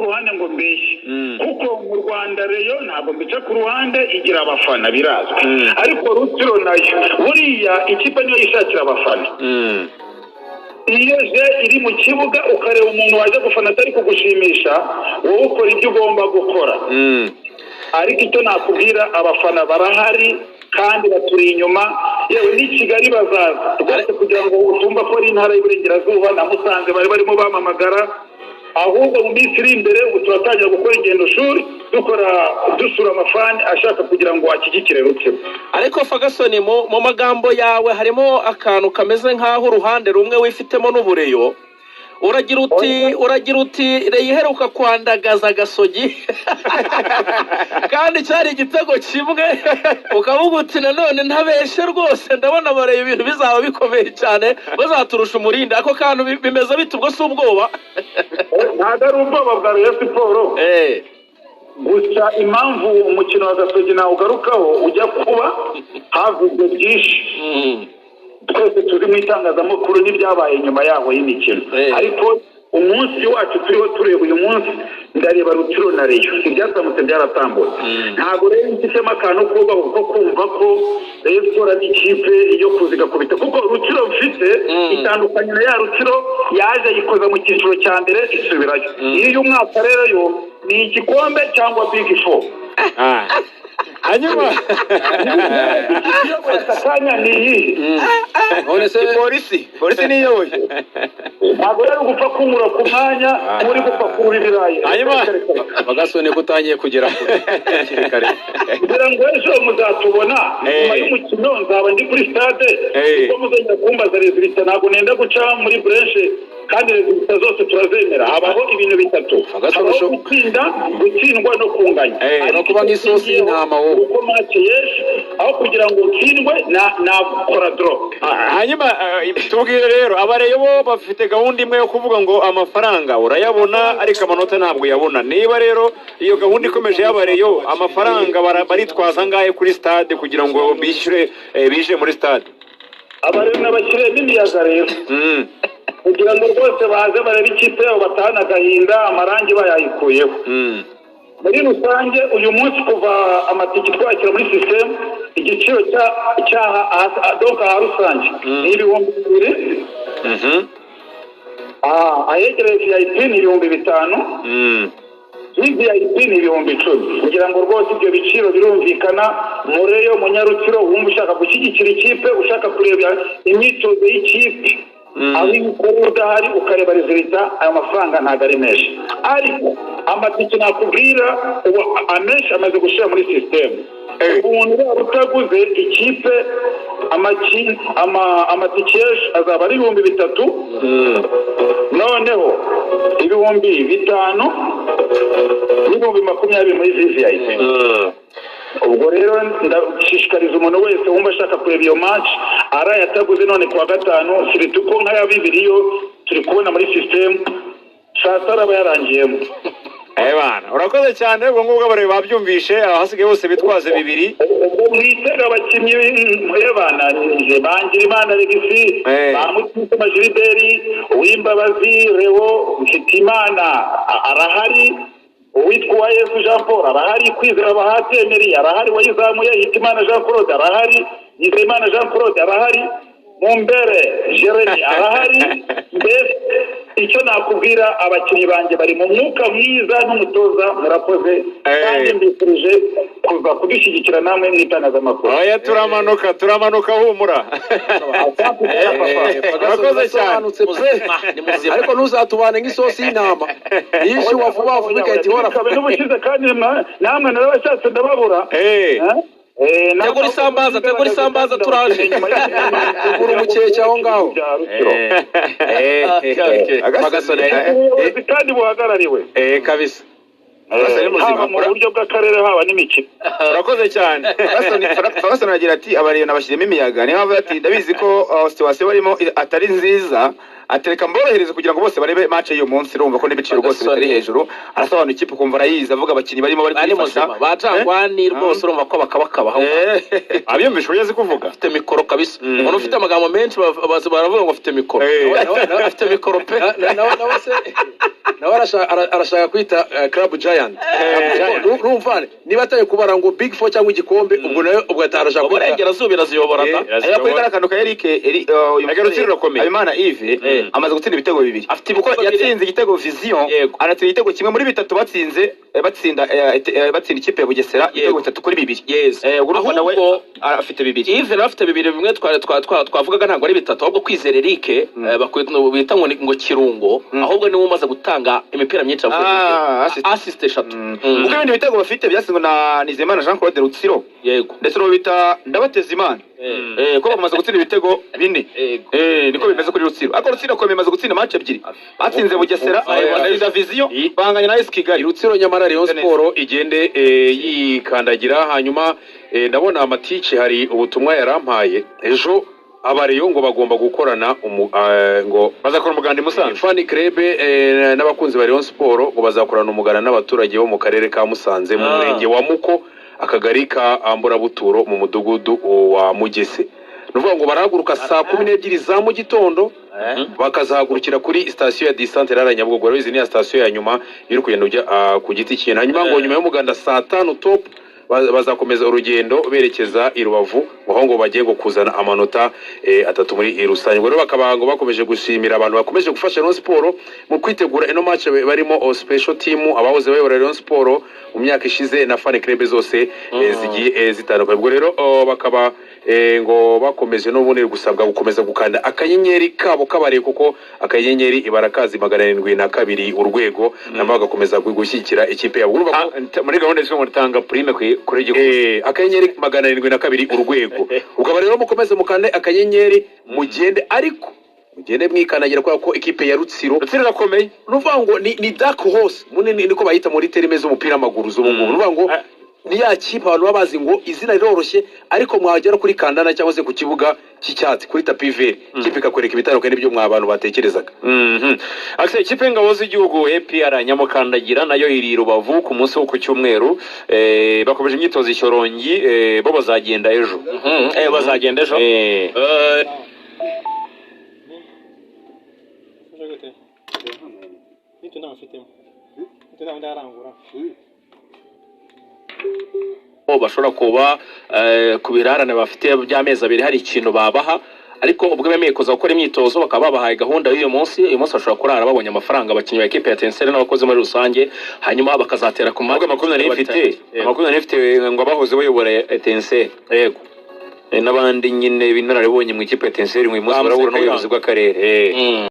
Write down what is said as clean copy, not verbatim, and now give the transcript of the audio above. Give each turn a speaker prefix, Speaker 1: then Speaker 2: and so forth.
Speaker 1: ku ruhande ngo mbeshye, kuko mu Rwanda Rayon ntabwo mbica ku ruhande, igira abafana birazwi, ariko Rutsiro nayo buriya ikipe niyo yishakira abafana. Iyo je iri mu kibuga ukareba umuntu waje gufana atari kugushimisha, wowe ukora ibyo ugomba gukora. Ariko icyo nakubwira, abafana barahari kandi baturi inyuma, yewe n'i Kigali bazaza rwose, kugira ngo utumva ko ari intara y'Iburengerazuba na Musanze bari barimo bamamagara. Ahubwo mu minsi iri imbere ubu turatangira gukora ingendo shuri, dukora dusura amafani ashaka kugira ngo ashyigikire Rutsiro.
Speaker 2: Ariko Ferguson, mu magambo yawe harimo akantu kameze nk'aho uruhande rumwe wifitemo n'ubureyo. Uragira uti Rayon iheruka kwandagaza Gasogi kandi cyari igitego kimwe, ukavuga uti nanone ntabeshe rwose, ndabona bareba ibintu bizaba bikomeye cyane, bazaturusha umurindi. Ako kantu bimeze bite? Ubwo si ubwoba?
Speaker 1: Ntabwo ari ubwoba bwa Rayon Sports. Gusa impamvu umukino wa Gasogi nawugarukaho, ujya kuba havuzwe byinshi, twese turi mu itangazamakuru n'ibyabaye nyuma yaho y'imikino. Ariko umunsi wacu turiho tureba uyu munsi, ndareba Rutsiro na Rayon, ibyatambutse byaratambutse. Ntabwo rero mfitemo akantu k'ubwoba ko kumva ko Rayon Sports ari ikipe yo kuza igakubita, kuko Rutsiro mfite itandukanye na ya Rutsiro yaje yikoza mu cyiciro cya mbere isubirayo. Iyo uyu mwaka rero yo ni igikombe cyangwa Big Four.
Speaker 3: Ah. Hanyuma
Speaker 1: Ikiyoboye aka kanya ni iyihe?
Speaker 4: None se
Speaker 5: Polisi niyoboye.
Speaker 1: Ntabwo rero gupfa kunyura ku mwanya uri gupfa kurura ibirayi.
Speaker 3: Hanyuma
Speaker 4: Bagasone ko utangiye kugera kure hakiri kare.
Speaker 1: Kugira ngo ejo muzatubona nyuma y'umukino, nzaba ndi kuri stade, kuko muzongera kumbaza résultat. Ntabwo nenda guca muri bureshe, kandi résultat zose turazemera. Habaho ibintu bitatu:
Speaker 4: Ferguson
Speaker 1: habaho gutsinda, gutsindwa no kunganya.
Speaker 4: No kuba nk'isosi y'intama wowe.
Speaker 1: Uko match y'ejo, aho kugira ngo utsindwe nakora draw.
Speaker 3: Ah, hanyuma tubwire rero, abareyo bo bafite gahunda imwe yo kuvuga ngo amafaranga urayabona ariko amanota ntabwo uyabona. Niba rero iyo gahunda ikomeje y'abareyo, amafaranga baritwaza angahe kuri stade kugira ngo bishyure, binjire muri stade?
Speaker 1: Abarero n'abashyiremo imiyaga rero, kugira ngo rwose baze barebe ikipe yabo batahane agahinda, amarangi bayayikuyeho. Muri rusange uyu munsi kuva amatike twakira muri sisitemu, igiciro cyaha donc aha rusange ni 2000. Ah, ahegereye VIP ni 5000, VIP ni 10,000. Kugira ngo rwose ibyo biciro birumvikana, mureyo munyarutsiro wumva ushaka gushyigikira ikipe, ushaka kureba imyitozo y'ikipe, aho ikora udahari ukareba résultat, ayo mafaranga ntabwo ari menshi. Ariko amatike nakubwira ubu amenshi amaze gushyira muri sisitemu. Umuntu waba utaguze ikipe, amatike y'ejo azaba ari 3000, noneho 5000 n'20,000 muri VVIP. Ubwo rero ndashishikariza umuntu wese wumva ashaka kureba iyo match araye ataguze none kuwa gatanu, surtout ko nk'aya bibiri yo turi kubona muri sisitemu saa sita araba yarangiyemo.
Speaker 3: Eh bana, urakoze cyane. Ubwo ngubwo abareba babyumvishe, ahasigaye bose bitwaze bibiri.
Speaker 1: Ubwo mwitega abakinnyi ebana bangira Imana Regisi, ba Mutima Gilbert, Uwimbabazi Leo, Mfitimana arahari, uwitwa Uwayesu Jean Paul arahari, Kwizera Bahati Emery arahari wayizamuye, Hitimana Jean Claude arahari, Nizeyimana Jean Claude arahari, Mumbere Jeremy arahari. Mbese icyo nakubwira, abakinnyi banjye bari mu mwuka mwiza n'umutoza. Murakoze, kandi mbifurije kuza kudushyigikira namwe mu itangazamakuru.
Speaker 3: Oya, turamanuka, turamanuka, humura.
Speaker 1: Asante sana, papa.
Speaker 3: Urakoze cyane.
Speaker 4: Urasobanutse pe.
Speaker 2: Muzima, ni muzima.
Speaker 4: Ariko ntuzatubane nk'isosi y'intama yishyuwe vuba vuba igahita ihora.
Speaker 1: Bikabe n'ubushize kandi namwe narabashatse ndababura. Eh?
Speaker 2: Tegura isambaza, tegura isambaza, turaje.
Speaker 4: Tegura umukeke aho ngaho.
Speaker 1: Bya Rutsiro.
Speaker 2: Okay.
Speaker 5: Bagasone
Speaker 1: Ubuyobozi kandi buhagarariwe
Speaker 5: kabisa. Ferguson ni muzima.
Speaker 1: haba mu buryo bw'akarere, haba n'imikino.
Speaker 3: Urakoze cyane.
Speaker 5: Ferguson aragira ati abareba nabashyiremo imiyaga, niyo mpamvu ati ndabizi ko situation barimo atari nziza. Atereka mborohereze kugira ngo bose barebe match y'uyu munsi. Urumva ko n'ibiciro rwose bitari hejuru. Arasobanura ikipe ukumva arayizi, avuga abakinnyi barimo bari
Speaker 2: Ari
Speaker 5: kuyifasha.
Speaker 2: muzima bajangwani rwose, urumva ko bakabakabaho.
Speaker 3: Abyumvisha uburyo azi kuvuga.
Speaker 2: Afite mikoro kabisa. Umuntu ufite amagambo menshi baravuga ngo afite mikoro. Afite mikoro pe.
Speaker 4: Nawe se nawe arashaka kwita club giant. Urumva niba atari kubara ngo big four cyangwa igikombe, ubwo nawe ubwo arashaka kwita.
Speaker 2: Uburengerazuba iraziyoborana.
Speaker 5: Aya kuri kariya kantu ka Eric uyu
Speaker 3: Erega Rutsiro irakomeye.
Speaker 5: Habimana Yves amaze gutsinda ibitego bibiri.
Speaker 2: Afite
Speaker 5: Kuko
Speaker 2: ibitego bibiri.
Speaker 5: yatsinze igitego Vision, anatsinda igitego kimwe muri bitatu batsinze, batsinda ikipe ya Bugesera ibitego 3-2. Ubwo urumva nawe
Speaker 2: Ahubwo
Speaker 5: afite bibiri.
Speaker 2: Yves nawe afite bibiri. Bimwe twavugaga ntabwo ari bitatu, ahubwo Kwizera Eric bita ngo ngo Kirungo, ahubwo niwe umaze gutanga imipira myinshi avuye mu
Speaker 5: Ah,
Speaker 2: kibuga.
Speaker 5: assist.
Speaker 2: Assist eshatu.
Speaker 5: Kuko ibindi bitego bafite byatsinzwe na Nizeyimana Jean Claude Rutsiro ndetse n'uwo bita Ndabatezimana. Ko bamaze gutsinda ibitego bine. Niko bimeze kuri Rutsiro. Ariko Rutsiro ko bimaze gutsinda match ebyiri. Batsinze Bugesera, batsinda Vision, banganya na AS Kigali.
Speaker 4: Rutsiro nyamara Rayon
Speaker 5: Neza.
Speaker 4: Sport igende yikandagira. Hanyuma ndabona amatice hari ubutumwa yarampaye ejo, abareyo ngo bagomba gukorana ngo
Speaker 3: Bazakora umuganda i Musanze.
Speaker 4: Fan club n'abakunzi ba Rayon Sport ngo bazakorana umuganda n'abaturage bo mu karere ka Musanze, mu murenge wa Muko, akagari ka Amburabuturo, mu mudugudu wa Mugese. Ni ukuvuga ngo barahaguruka saa 12 za mu gitondo, bakazahagurukira kuri sitasiyo ya Disante rara Nyabugogo. Urabizi ni ya sitasiyo ya nyuma iri kugenda ujya ku giti cy'intu. Hanyuma ngo nyuma y'umuganda saa 5 top bazakomeza urugendo berekeza i Rubavu, aho ngo bagiye ngo kuzana amanota atatu muri rusange. Ubwo rero bakaba ngo bakomeje gushimira abantu bakomeje gufasha Rayon Sport mu kwitegura ino match, barimo special team, abahoze bayobora Rayon Sport mu myaka ishize, na fan club zose zigiye zitandukanye. Ubwo rero bakaba ngo bakomeje n'ubundi gusabwa gukomeza gukanda akanyenyeri kabo kabariye, kuko akanyenyeri ibarakazi 702 urwego, nabo bagakomeza gushyigikira ikipe yabo. Urumva ko
Speaker 3: Muri gahunda zitwa ngo tanga prime kuri gikundi.
Speaker 4: Akanyenyeri 702 urwego. Ukaba rero mukomeze mukande akanyenyeri, mugende, ariko mugende mwikandagira, kubera ko ikipe ya Rutsiro
Speaker 3: Rutsiro irakomeye.
Speaker 4: Ni ukuvuga ngo ni dark horse munini, niko bayita muri terme z'umupira w'amaguru z'ubu ngubu. Ni ukuvuga ngo ni ya kipe abantu baba bazi ngo izina riroroshye, ariko mwagera kuri kandana cyangwa se ku kibuga cy'icyatsi kuri tapis vert, ikipe ikakwereka ibitandukanye n'ibyo mwa abantu batekerezaga.
Speaker 3: Akse ikipe y'ingabo z'igihugu APR Nyamukandagira nayo iri i Rubavu ku munsi wo ku cyumweru. Bakomeje imyitozo i Shyorongi, bo bazagenda ejo.
Speaker 2: Bazagenda ejo. Bashobora kuba ku birarane bafite by'amezi abiri hari ikintu babaha, ariko ubwo bemeye kuza gukora imyitozo bakaba babahaye gahunda y'uyu munsi. Uyu munsi bashobora kurara babonye amafaranga, abakinnyi ba ekipe ya Etincelle n'abakozi muri rusange, hanyuma bakazatera ku
Speaker 3: Ahubwo amakuru nari mfite, amakuru nari mfite ngo abahoze bayobora Etincelle
Speaker 2: Yego.
Speaker 3: N'abandi nyine b'inararibonye mu ikipe ya Etincelle ngo uyu munsi
Speaker 2: Bamuseka
Speaker 3: barahura n'ubuyobozi
Speaker 2: ibanga.
Speaker 3: bw'akarere.